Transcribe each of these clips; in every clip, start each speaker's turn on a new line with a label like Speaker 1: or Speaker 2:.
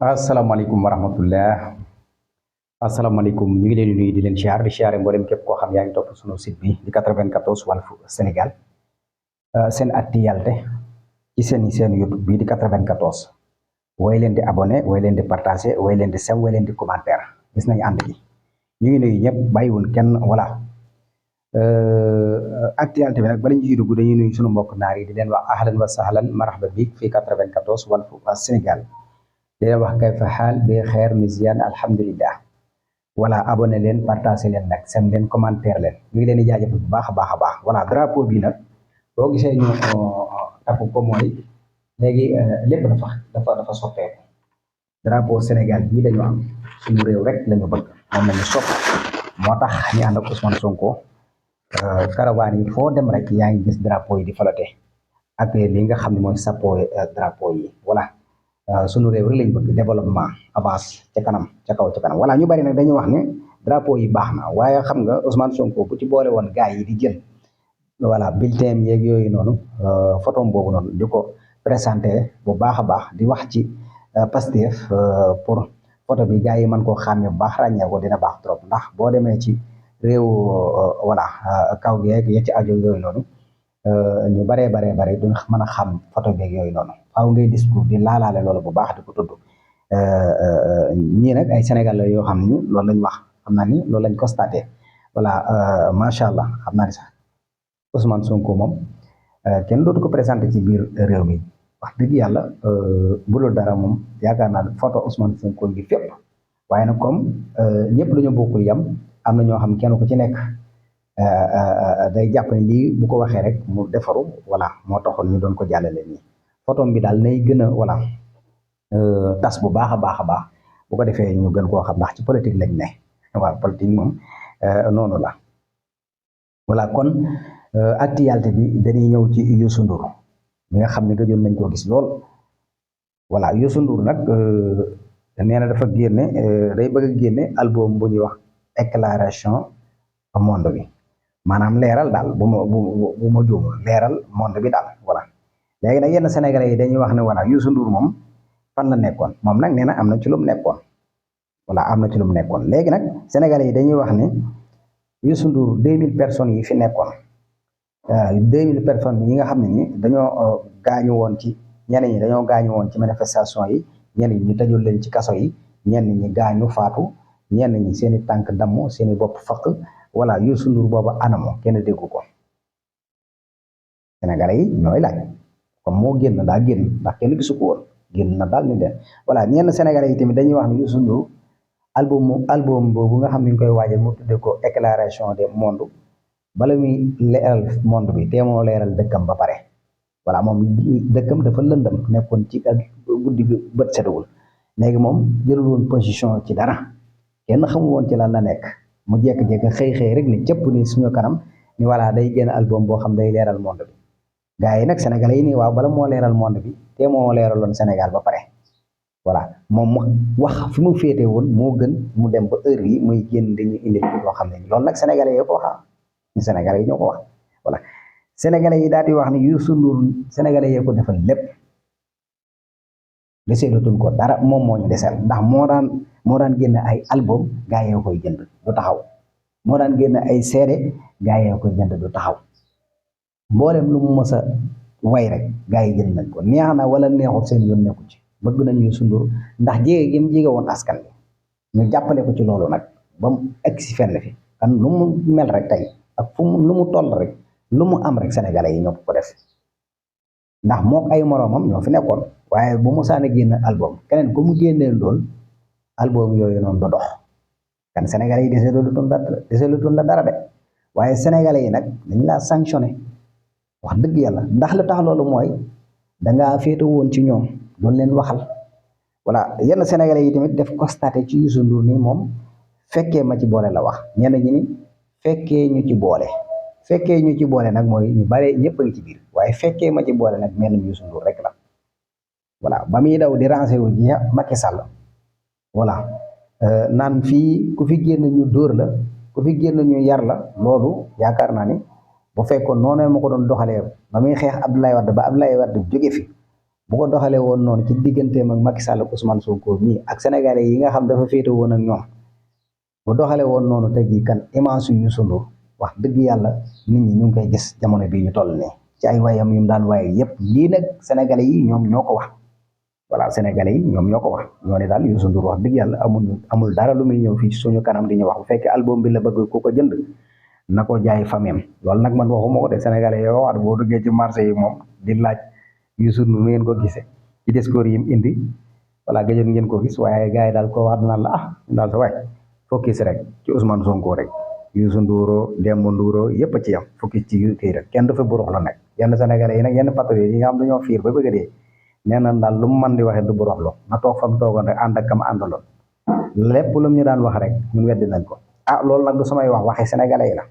Speaker 1: asalaamaaleykum wa rahmatullah asalaamaaleykum ñu ngi leen di nuyu di leen siyaar di siyaare mboolem képp koo xam yaa ngi topp sunu site bi di 94 Walf Sénégal seen actualité ci seen YouTube bi di 94 woy leen di abonné woy leen di partagé woy leen di sem woy leen di commentaire gis nañu ànd gi ñu ngi nuyu ñëpp bàyyiwul kenn voilà actualité bi nag bala ñu ciy dugg dañuy nuyu sunu mbokk naar yi di leen wax ahlan wa sahlan marhaba bi fii 94 Walf Sénégal di leen wax kay fa xaal bi xeer misiyan alhamdulillah voilà abonné leen partagé leen nag sem leen commentaire leen ñu ngi leen di jaajëfal bu baax a baax a baax voilà drapeau bi nag boo gisee ñu takku ko mooy léegi lépp dafa soppeeku drapeau Sénégal bii dañu am suñu réew rek lañu bëgg moom lañu sopp moo tax ñu ànd ak Ousmane Sonko caravane yi foo dem rek yaa ngi gis drapeau yi di falote ak li nga xam ne mooy sappo drapeau yi voilà sunu réew rek lañ bëgg développement avance ca kanam ca kaw ca kanam voilà ñu bari nag dañuy wax ne drapeau yi baax na waaye xam nga Ousmane Sonko bu ci boole woon gars yi di jël voilà bulletin yeeg yooyu noonu photo boobu noonu di ko présenté bu baax a baax di wax ci Pastef pour photo bi gars yi mën koo xàmmee bu baax ràññee ko dina baax trop ndax boo demee ci réew voilà kaw geeg ya ci aju yooyu noonu ñu baree duñ mën a xam photo beeg yooyu noonu faaw ngay discours di laalaale loolu bu baax di ko tudd ñii nag ay Sénégalais yoo xam ni loolu lañ wax xam naa ni loolu lañ constaté voilà macha allah xam naa ni sax Ousmane Sonko moom kenn dootu ko présenté ci biir réew mi wax dëgg yàlla bu dul dara moom yaakaar naa photo Ousmane Sonko ngi fépp waaye nag comme ñëpp dañoo bokkul yam am na ñoo xam kenn ku ci nekk day jàpp ne lii bu ko waxee rek mu defaru voilà moo taxoon ñu doon ko jàllale nii photo bi daal nay gën a voilà tas bu baax a baax bu ko defee ñu gën koo xam ndax ci politique lañ ne waaw politique moom noonu la voilà kon actualité bi dañuy ñëw ci Youssou Ndour mi nga xam ne gëjoon nañ koo gis lool voilà Youssou Ndour nag nee na dafa génne day bëgg a génne album bu ñuy wax déclaration monde bi maanaam leeral daal bu ma juum leeral monde bi daal voilà léegi nag yenn Sénégalais yi dañuy wax ne voilà Youssou Ndour moom fan la nekkoon moom nag nee na am na ci lu mu nekkoon voilà am na ci lu mu nekkoon léegi nag Sénégalais yi dañuy wax ne Youssou Ndour 2000 personnes yi fi nekkoon 2000 personnes yi nga xam ne ni dañoo gaañu woon ci ñenn ñi dañoo gaañu woon ci manifestation yi ñenn ñi ñu tëjul leen ci kaso yi ñenn ñi gaañu faatu ñenn ñi seen i tànk damm seen i bopp faq voilà Youssou Ndour booba anamoo kenn déggu ko Sénégalais yi ñooy laaj comme moo génn daa génn ndax kenn gisu ko woon génn na daal ni de voilà ñenn Sénégalais yi tamit dañuy wax ne Youssou Ndour album boobu nga xam ne ñu koy waajal mu tuddee ko éclaration des mondes bala muy leeral monde bi te moo leeral dëkkam ba pare voilà moom dëkkam dafa lëndëm nekkoon ci ak guddi gi bët setagul léegi moom jëlul woon position ci dara kenn xamul woon ci lan la nekk mu jékki-jékki xëy rek ni cëpp ni suñu kanam ni voilà day génn album boo xam day leeral monde bi gars yi nag Sénégalais yi nii waaw bala moo leeral monde bi te moo leeraloon Sénégal ba pare voilà moom mu wax fi mu féete woon moo gën mu dem ba heure yi muy génn dañuy indi loo xam ne loolu nag Sénégalais yi ko wax Sénégalais yi ñoo ko wax voilà Sénégalais yi daal di wax ni Youssou Ndour Sénégalais yee ko defal lépp deseelutuñ ko dara moom moo ñu deseel ndax moo daan génn ay album gaa yee koy jënd du taxaw moo daan génn ay CD gaa yee koy jënd du taxaw mboolem lu mu mës a way rek gaa yi jënd nañ ko neex na wala neexul seen yoon nekku ci bëgg nañ Youssou Ndour ndax jege gi mu jege woon askan bi ñu jàppale ko ci loolu nag ba mu egg si fenn fi kan lu mu mel rek tey ak fu mu lu mu toll rek lu mu am rek Sénégalais yi ñoo ko def ndax mook ay moroomam ñoo fi nekkoon waaye bu mu saana génn album keneen ku mu génnee lool album yooyu noonu du dox kan Sénégalais yi deseelutoon la dara de waaye Sénégalais yi nag dañ laa sanctionné wax dëgg yàlla ndax la tax loolu mooy dangaa féete woon ci ñoom doon leen waxal voilà yenn Sénégalais yi tamit def constaté ci Youssou Ndour ni moom fekkee ma ci boole la wax ñenn ñi ni fekkee ñu ci boole nag mooy ñu bare ñëpp a ngi ci biir waaye fekkee ma ci boole nag mel ni Youssou Ndour rek la voilà ba muy daw di rancé wu ji Macky Sall voilà naan fii ku fi génn ñu dóor la ku fi génn ñu yar la loolu yaakaar naa ni bu fekkoon noonu ma ko doon doxalee ba muy xeex Abdoulaye Wade ba Abdoulaye Wade jóge fi bu ko doxalee woon noonu ci digganteem ak Macky Sall ak Ousmane Sonko mii ak sénégalais yi nga xam dafa féete woon ak ñoom bu doxalee woon noonu tey jii kan image yu Youssou Ndour wax dëgg yàlla nit ñi ñu ngi koy gis jamono bii ñu toll nii ci ay wayam yu mu daan waaye yëpp lii nag sénégalais yi ñoom ñoo ko wax voilà sénégalais yi ñoom ñoo ko wax ñoo ne daal Youssou Ndour wax dëgg yàlla amul dara lu muy ñëw fii ci suñu kanam di ñu wax bu fekkee album bi la bëgg ku ko jënd na ko jaay famem loolu nag man waxuma ko de sénégalais yoo wax boo duggee ci marché yi moom di laaj Youssou Ndour ngeen ko gisee ci discours yi mu indi voilà gëjoon ngeen ko gis waaye gars yi daal ko wax naan la daal sa waay focus rek ci Ousmane Sonko rek Youssou Ndouro Demba Ndouro yëpp a ci yam focus ci kii rek kenn du fa burux la nag yenn sénégalais yi nag yenn patriotes yi nga xam dañoo fiir ba bëgg a dee nee na daal lu mu mën di waxee du buroxlu na toog fa mu toogoon rek ànd ak kam àndaloon lépp lu mu ñu daan wax rek ñun weddi nañ ko loolu nag du samay wax waxi sénégalais yi la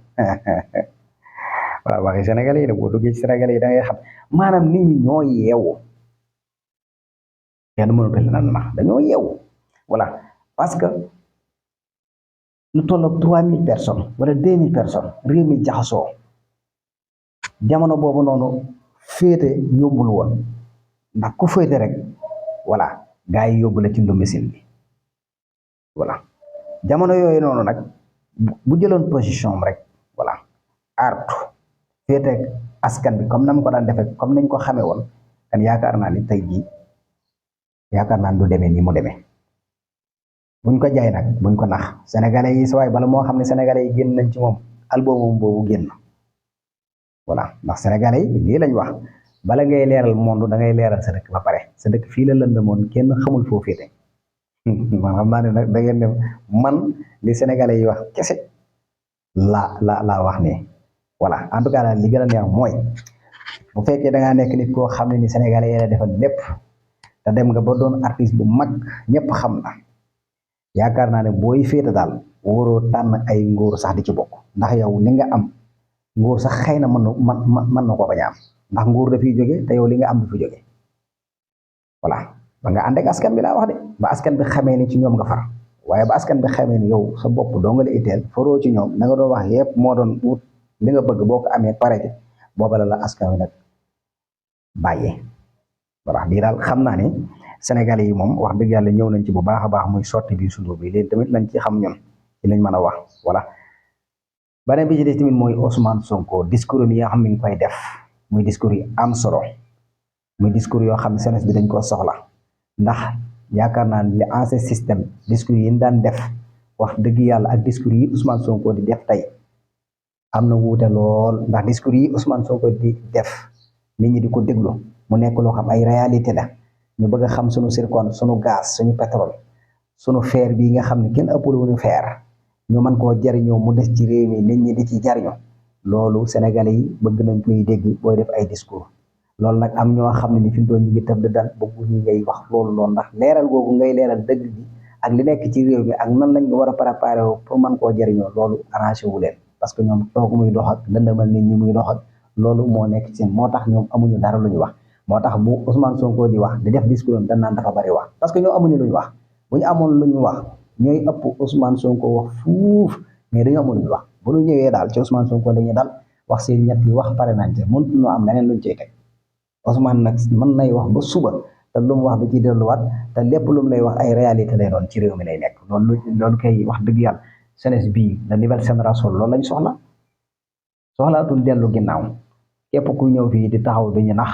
Speaker 1: voilà waxi sénégalais yi la boo duggee ci sénégalais yi da ngay xam maanaam nit ñi ñoo yeewu kenn mënut a leen nax dañoo yeewu voilà parce que lu toll ak 3000 personnes wala 2000 personnes réew mi jaxasoo jamono boobu noonu féete yombul woon ndax ku féete rek voilà gars yi yóbbu la ci ndombisin bi voilà jamono yooyu noonu nag bu jëloon position rek voilà artu féete askan bi comme na mu ko daan defee comme nañ ko xamee woon kan yaakaar naa ni tey jii yaakaar naa du demee ni mu demee buñ ko jaay nag buñ ko nax sénégalais yi sa waay bala moo xam ne sénégalais yi génn nañ ci moom album boobu génn voilà ndax sénégalais yi lii lañ wax bala ngay leeral monde da ngay leeral sa dëkk ba pare sa dëkk fii la lëndëmoon kenn xamul foo féete man xam naa ne nag da ngeen ne man li sénégalais yi wax kese laa wax ne voilà en tout cas daal li gën a neex mooy bu fekkee da ngaa nekk nit koo xam ne ni sénégalais yi la defal lépp te dem nga ba doon artiste bu mag ñëpp xam na yaakaar naa ne booy féete daal waroo tànn ay nguur sax di ci bokk ndax yow li nga am nguur sax xëy na mën na ko bañ a am ndax nguur dafiy jóge te yow li nga am du fi jóge voilà ba nga ànd ak askan bi laa wax de ba askan bi xamee ni ci ñoom nga far waaye ba askan bi xamee ni yow sa bopp doo nga la itteel faroo ci ñoom na nga doon wax yëpp moo doon wut li nga bëgg boo ko amee pare ci booba la askan wi nag bàyyee voilà lii daal xam naa ne sénégalais yi moom wax dëgg yàlla ñëw nañ ci bu baax a baax muy sotti bi sundu bi léegi tamit lañ ci xam ñun ci lañ mën a wax voilà beneen bi ci des tamit mooy Ousmane Sonko discours yi nga xam ne mi ngi koy def muy discours yi am solo muy discours yoo xam ne jeunesse bi dañ koo soxla ndax yaakaar naa ne li ancien système discours yi ñu daan def wax dëgg yàlla ak discours yi Ousmane Sonko di def tey am na wuute lool ndax discours yi Ousmane Sonko di def nit ñi di ko déglu mu nekk loo xam ay réalité la ñu bëgg a xam suñu zircon suñu gaz suñu pétrole suñu fer bii nga xam ne kenn ëppul wuñu fer ñu mën koo jariñoo mu des ci réew mi nit ñi di ci jariñoo loolu sénégalais yi bëgg nañ koy dégg booy def ay discours loolu nag am ñoo xam ne ni fi mu toll ñu ngi tëb di dal bëggu ñu ngay wax loolu noonu ndax leeral googu ngay leeral dëgg bi ak li nekk ci réew mi ak nan lañ ko war a préparer pour mën koo jariñoo loolu arrangé wu leen parce que ñoom toog muy dox ak lëndëmal nit ñi muy dox ak loolu moo nekk ci moo tax ñoom amuñu dara lu ñu wax moo tax bu Ousmane Sonko di wax di def discours am dañ naan dafa bari wax parce que ñoo amuñu lu ñu wax bu ñu amoon lu ñu wax ñooy ëpp Ousmane Sonko wax fuuf mais dañoo amul lu ñu wax bu ñu ñëwee daal ci Ousmane Sonko dañuy dal wax seen ñett yi wax pare nañ ci mënut ñu am leneen luñ cey teg Ousmane nag mën nay wax ba suba te lu mu wax du ci delluwaat te lépp lu mu lay wax ay réalité lay doon ci réew mi lay nekk loolu kay wax dëgg yàlla jeunesse bii la nouvelle génération loolu lañ soxlaatul dellu ginnaaw képp ku ñëw fii di taxaw du ñu nax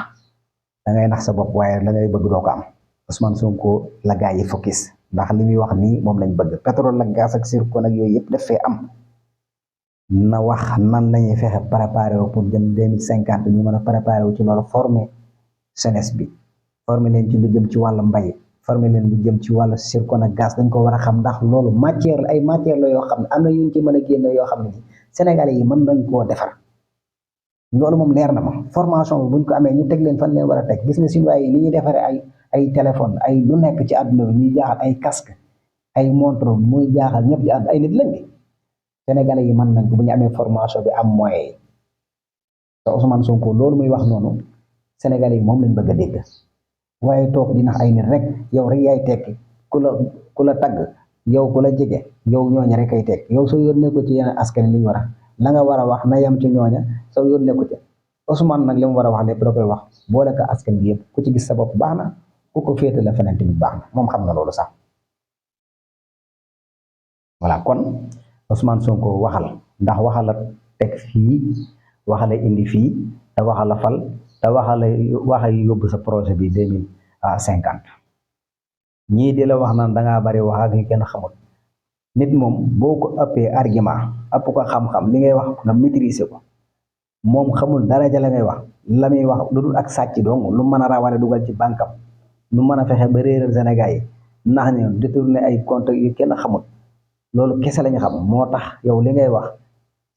Speaker 1: da ngay nax sa bopp waaye la ngay bëgg doo ko am Ousmane Sonko la gaa yi focus ndax li muy wax nii moom lañ bëgg pétrole ak gaz ak zircon ak yooyu yëpp daf fee am na wax nan lañuy fexe préparé wu pour jëm 2050 ñu mën a préparé wu ci loolu former jeunesse bi former leen ci lu jëm ci wàllu mbay former leen lu jëm ci wàllu zircon ak gaz dañ ko war a xam ndax loolu matière la yoo xam ne am na yuñ ci mën a génne yoo xam ne Sénégalais yi mën nañ koo defar loolu moom leer na ma formation bi buñ ko amee ñu teg leen fan leen war a teg gis nga suñu waaye li ñuy defaree ay téléphone ay lu nekk ci àdduna bi ñuy jaaxal ay casque ay montre muy jaaxal ñëpp ci àdduna ay nit lañ bi Sénégalais yi mën nañ ko bu ñu amee formation bi am moyen yi te Ousmane Sonko loolu muy wax noonu Sénégalais yi moom lañ bëgg a dégg waaye toog di nax ay nit rek yow rek yaay tekki ku la tagg yow ku la jege yow ñooña rek ay tekki yow soo yónnee ko ci yeneen askan li ñu war a la nga war a wax na yem ci ñooña soo yónnee ko ci Ousmane nag li mu war a wax lépp da koy wax boole ko askan bi yëpp ku ci gis sa bopp baax na ku ko féete la feneen tamit baax na moom xam na loolu sax voilà kon Ousmane Sonko waxal ndax waxal la teg fii waxal la indi fii te waxal la fal te waxal yóbbu sa projet bi 2050 ñii di la wax naan da ngaa bari wax ak ñu kenn xamul nit moom boo ko ëppee argument ëpp ko xam-xam li ngay wax nga maîtriser ko moom xamul dara ja la ngay wax la muy wax lu dul ak sàcc dong lu mën a rawale dugal ci bànkam lu mën a fexe ba réeral Sénégal yi ndax ne détourné ay compte yu kenn xamul loolu kese lañu xam moo tax yow li ngay wax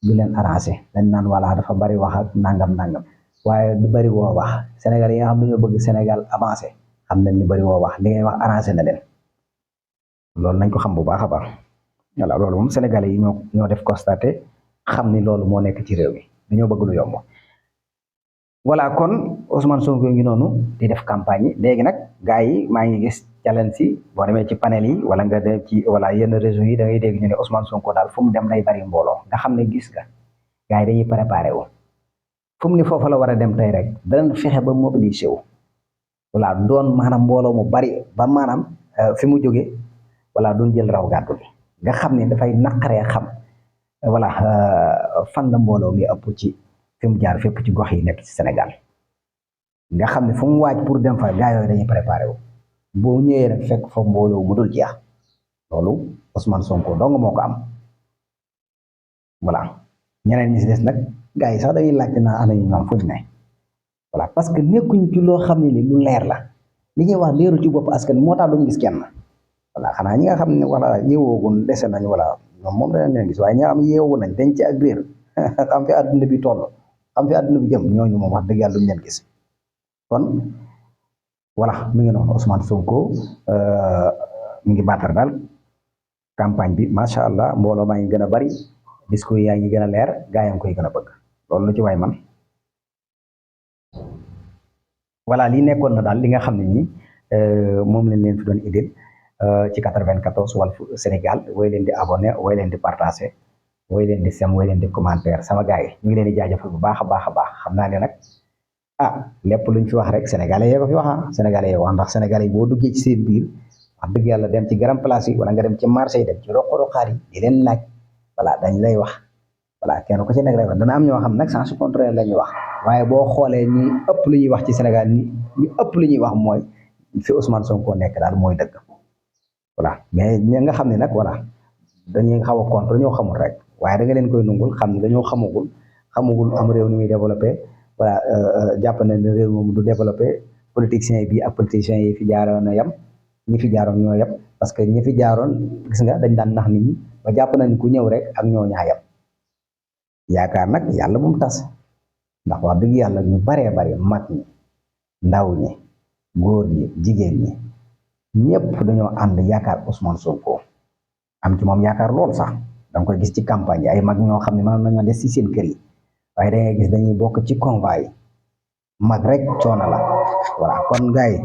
Speaker 1: du leen arrangé dañ naan wala dafa bari wax ak nangam nangam waaye du bari woo wax Sénégal yi nga xam ne ñoo bëgg Sénégal avancé xam nañ ni bari woo wax li ngay wax arrangé na leen loolu nañ ko xam bu baax a baax voilà loolu moom Sénégalais yi ñoo def constaté xam ni loolu moo nekk ci réew mi dañoo bëgg lu yomb voilà kon Ousmane Sonko ngi noonu di def campagne yi léegi nag gars yi maa ngi gis challenge si boo demee ci panel yi wala nga dem ci wala yenn réseau yi da ngay dégg ñu ne Ousmane Sonko daal fu mu dem day bari mbooloo nga xam ne gis nga gars yi dañuy préparé wu fu mu ni foofu la war a dem tey rek danañ fexe ba mobiliser wu voilà doon maanaam mbooloo mu bari ba maanaam fi mu jóge voilà doon jël raw gàddu gi nga xam ne dafay naqaree xam voilà fan la mbooloo mi ëpp ci fi mu jaar fépp ci gox yi nekk ci Sénégal nga xam ne fu mu waaj pour dem fa gaa yooyu dañuy préparé wu boo ñëwee rek fekk fa mbooloo mu dul jeex loolu Ousmane Sonko dong moo ko am voilà ñeneen ñi si des nag gaa yi sax dañuy laajte naa ana ñu ñoom fu ñu ne voilà parce que nekkuñ ci loo xam ne li lu leer la li ñuy wax leeru ci bopp askan moo tax duñ gis kenn voilà xanaa ñi nga xam ne voilà yeewoogun dese nañ voilà ñoom moom danañ leen gis waaye ñi nga xam yeewu nañ dañ ci ak réer xam fi àdduna bi toll xam fi àdduna bi jëm ñooñu moom wax dëgg yàlla duñ leen gis kon voilà mi ngi noonu Ousmane Sonko mi ngi baatar daal campagne bi macha allah mbooloo maa ngi gën a bari discours yaa ngi gën a leer gaa yaa ngi koy gën a bëgg loolu lu ci waay man voilà lii nekkoon na daal li nga xam ne nii moom lañ leen fi doon indil ci 94 Walf Sénégal woy leen di abonné woy leen di partagé woy leen di sem woy leen di commentaire sama gars yi ñu ngi leen di jaajëfal bu baax a baax a baax xam naa ne nag lépp luñ fi wax rek sénégalais yee ko fi wax sénégalais yee wax ndax sénégalais yi boo duggee ci seen biir wax dëgg yàlla dem ci grand place yi wala nga dem ci marché yi dem ci roq-roqaar yi di leen laaj voilà dañ lay wax voilà kenn ku ci nekk rek dana am ñoo xam nag sens contraire la ñuy wax waaye boo xoolee ñi ëpp lu ñuy wax ci Sénégal ñu ëpp lu ñuy wax mooy fi Ousmane Sonko nekk daal mooy dëgg voilà mais ñi nga xam ne nag voilà dañuy xaw a contre dañoo xamul rek waaye da nga leen koy nungul xam ne dañoo xamagul am réew ni muy développé voilà jàpp nañ ne réew moom du développé politiciens bi ak politiciens yi fi jaaroon a yem ñi fi jaaroon ñoo yem parce que ñi fi jaaroon gis nga dañ daan nax nit ñi ba jàpp nañ ku ñëw rek ak ñoo ñaa yem yaakaar nag yàlla bu mu tas ndax wax dëgg yàlla ñu baree bari mag ñi ndaw ñi góor ñi jigéen ñi ñëpp dañoo ànd yaakaar Ousmane Sonko am ci moom yaakaar lool sax da nga koy gis ci campagne yi ay mag ñoo xam ne mënoon nañoo des ci seen kër yi waaye da ngay gis dañuy bokk ci convoi yi mag rek coono la voilà kon gars yi